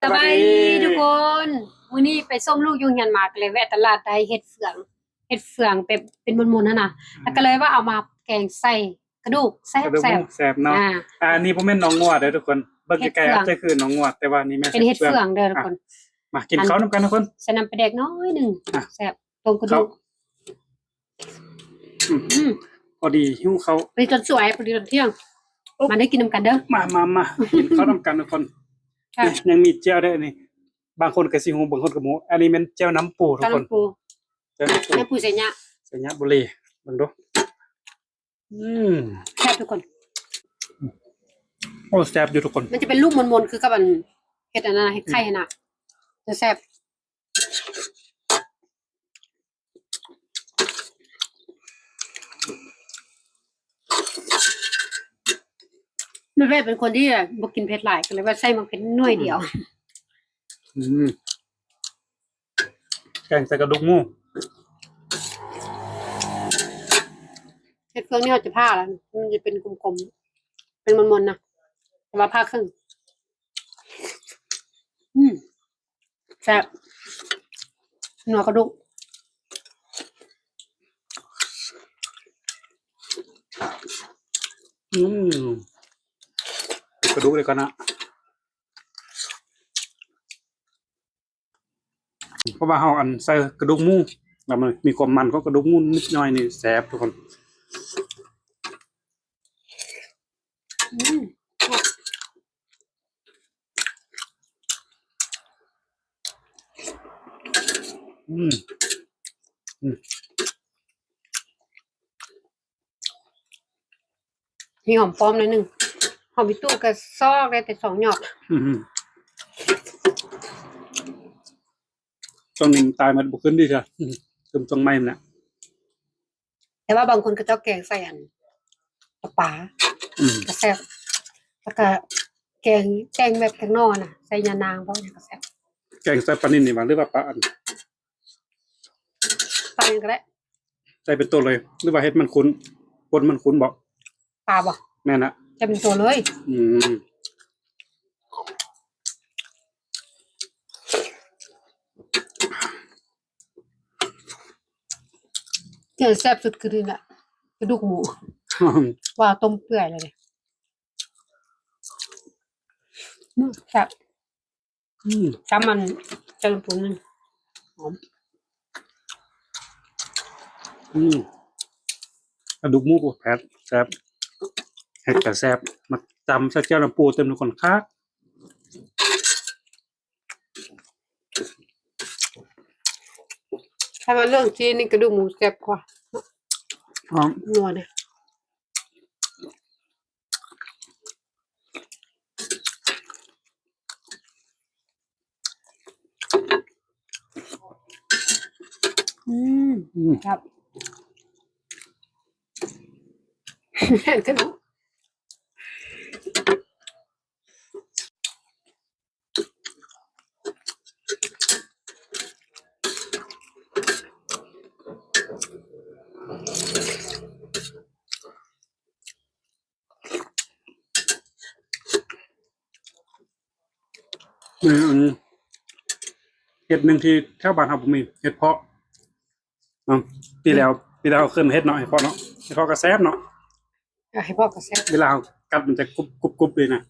ສະບາຍດີທຸກຄົນ ມື້ນີ້ໄປສົ່ງລູກຢູ່ໂຮງຮຽນມາ ກໍເລີຍແວະຕະຫຼາດໄດ້ເຫັດເຟືອງ ເຫັດເຟືອງແບບເປັນມົນໆຫັ້ນນະ ແລ້ວກໍເລີຍວ່າເອົາມາແກງໃສ່ກະດູກ ແຊບໆ ກະດູກໝູແຊບເນາະ. ອາ ອັນນີ້ບໍ່ແມ່ນໜອງງົວເດີທຸກຄົນ ເບິ່ງໄກໆອາດຈະຄືໜອງງົວ ແຕ່ວ່ານີ້ແມ່ນເຫັດເຟືອງເດີທຸກຄົນ. ມາກິນເຂົ້ານຳກັນທຸກຄົນ ໃສ່ນ້ຳປາແດກໜ້ອຍໜຶ່ງ ແຊບ ຕົ້ມກະດູກ. ອືມ ພໍດີຫິວເຂົ້າ ພໍດີຕອນສວຍ ພໍດີຕອນທ່ຽງ ມາເດີ ກິນນຳກັນເດີ ມາໆໆ ກິນເຂົ້ານຳກັນທຸກຄົນ. ຍັງມີແຈ່ວເດ້ອັນນີ້ ບາງຄົນກໍຊິຮູ້ ບາງຄົນກໍບໍ່ຮູ້ ອັນນີ້ແມ່ນແຈ່ວນ້ຳປູທຸກຄົນ ແຈ່ວນ້ຳປູ ນ້ຳປູໄຊຍະ ໄຊຍະບູລີ ເບິ່ງດູ. ອືມ ແຊບທຸກຄົນ ໂອ້ ແຊບຢູ່ທຸກຄົນ ມັນຈະເປັນລູກມົນໆ ຄືກັບອັນເຫັດອັນນັ້ນ ເຫັດໄຂ່ຫັ້ນນະ ຈະແຊບ. ແມ່ເປັນຄົນທີ່ ແບບ ບໍ່ກິນເຜັດຫຼາຍ ກໍເລີຍວ່າໃສ່ໝາກເຜັດໜ້ອຍດຽວ. ອືມ ແກງໃສ່ກະດູກໝູ ເຫັດເຟືອງນີ້ເຮົາຈະຜ່າແລ້ວ ມັນຈະເປັນກົມໆ ເປັນມົນໆນະ ແຕ່ວ່າຜ່າເຄິ່ງ. ອືມ ແຊບ ນົວກະດູກ. ອືມ ກະດູກເລີຍກ່ອນນະ ເພາະວ່າເຮົາອັນໃສ່ກະດູກໝູ ແລ້ວມັນມີຄວາມມັນຂອງກະດູກໝູນິດໜ້ອຍນີ້ ແຊບທຸກຄົນ. ອືມ ອືມ ອືມ ມີຫອມປ້ອມໜ້ອຍໜຶ່ງ ຫອມອີ່ຕູ້ກໍຊອກໄດ້ແຕ່ສອງຫຍອດ. ອືມ ຊ່ວງນີ້ມັນຕາຍໝົດ ບໍ່ຂຶ້ນດີເທື່ອ ອືມ ເຖິງຊ່ວງໃໝ່ຫັ້ນນະ. ແຕ່ວ່າບາງຄົນເຂົາເຈົ້າແກງໃສ່ອັນ ປາ ອືມ ກໍແຊບ ແລ້ວກໍແກງ ແກງແບບແກງໜໍ່ນະ ໃສ່ຍານາງ ບໍ່ຫຍັງກໍແຊບ. ແກງໃສ່ປານິນນີ້ຫວາ ຫຼືວ່າປາອັນ ປາຫຍັງກໍໄດ້ ໃສ່ເປັນໂຕເລີຍ ຫຼືວ່າເຮັດມັນຂຸ້ນ ປົ່ນມັນຂຸ້ນບໍ? ປາບໍ? ແມ່ນລະ ໃສ່ເປັນໂຕເລີຍ. ອືມ ແກງແຊບສຸດຄືນີ້ແຫຼະ ກະດູກໝູ ອືມ ວ່າຕົ້ມເປື່ອຍແລ້ວເດ. ອືມ ແຊບ ອືມ ຕຳມັນ ຕຳປູນ ຫອມ ອືມ ກະດູກໝູກໍແຊບ ແຊບ ເຫັດກໍແຊບ ມາຕຳໃສ່ແຈ່ວນ້ຳປູເຕັມທຸກຄົນຄັກ. ຖ້າວ່າເລື່ອງຊີ້ນນີ້ກະດູກໝູແຊບກວ່າ ຫອມ ນົວເດ້. ອືມ ອືມ ຄັບ ແມ່ນຄື ມີອັນ ເຫັດໜຶ່ງທີ່ແຖວບ້ານເຮົາບໍ່ມີ ເຫັດເພາະເນາະ. ປີແລ້ວ ປີແລ້ວເຄີຍເຮັດເນາະ ເຫັດເພາະເນາະ ເຫັດເພາະກໍແຊບເນາະ. ເອີ ເຫັດເພາະກໍແຊບ ເວລາເຮົາກັດມັນຈະກຸບໆເລີຍນະ.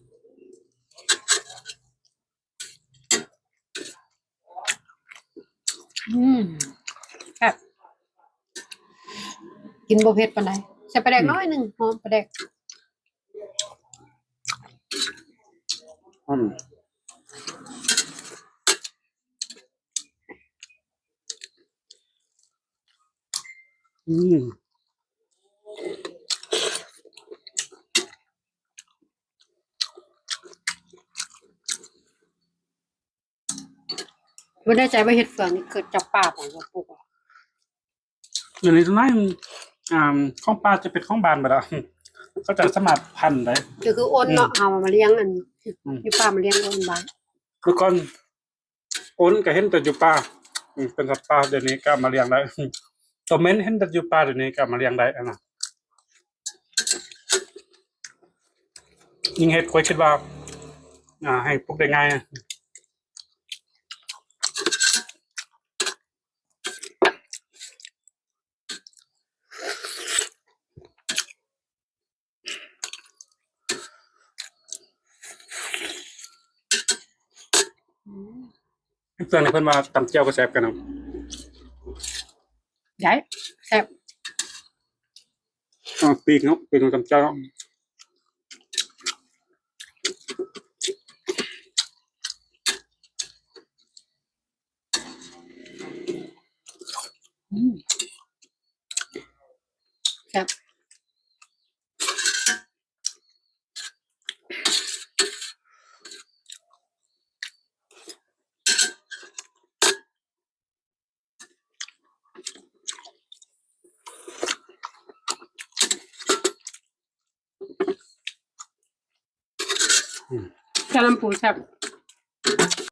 ອືມ ແຊບ ກິນບໍ່ເຜັດປານໃດ ໃສ່ປາແດກ ອືມ ໜ້ອຍໜຶ່ງ ຫອມປາແດກ. ອືມ ອືມ ບໍ່ແນ່ໃຈວ່າເຫັດເຟືອງນີ້ເກີດຈາກປ່າບໍ່ ຫຼືວ່າປູກເອົາ? ອັນນີ້ສ່ວນຫຼາຍ ອ່າ ຂອງປ່າຈະເປັນຂອງບ້ານເບິດລະ ເຂົາເຈົ້າສາມາດພັນໄດ້ ກໍຄືອົນເນາະ ອືມ ເອົາມາລ້ຽງອັນ ອືມ ຢູ່ປ່າມາລ້ຽງອົນບ້ານ. ເມື່ອກ່ອນ ອົນກໍເຫັນແຕ່ຢູ່ປ່າ ອືມ ເປັນສັດປ່າ ດຽວນີ້ກໍເອົາມາລ້ຽງໄດ້ ຕົວເໝັນເຫັນແຕ່ຢູ່ປ່າ ດຽວນີ້ກໍເອົາມາລ້ຽງໄດ້ຫັ້ນນະ. ຍິ່ງເຮັດ ຂ້ອຍຄິດວ່າ ອ່າ ໃຫ້ປູກໄດ້ງ່າຍ. ເພື່ອນ ເພິ່ນວ່າຕຳແຈ່ວກໍແຊບກັນເນາະ. ໄດ້ ແຊບ. ອ່າ ປີກເນາະ ປີກຕຳແຈ່ວເນາະ. ອືມ ແຊບ. ອືມ ແຈ່ວນ້ຳປູແຊບ.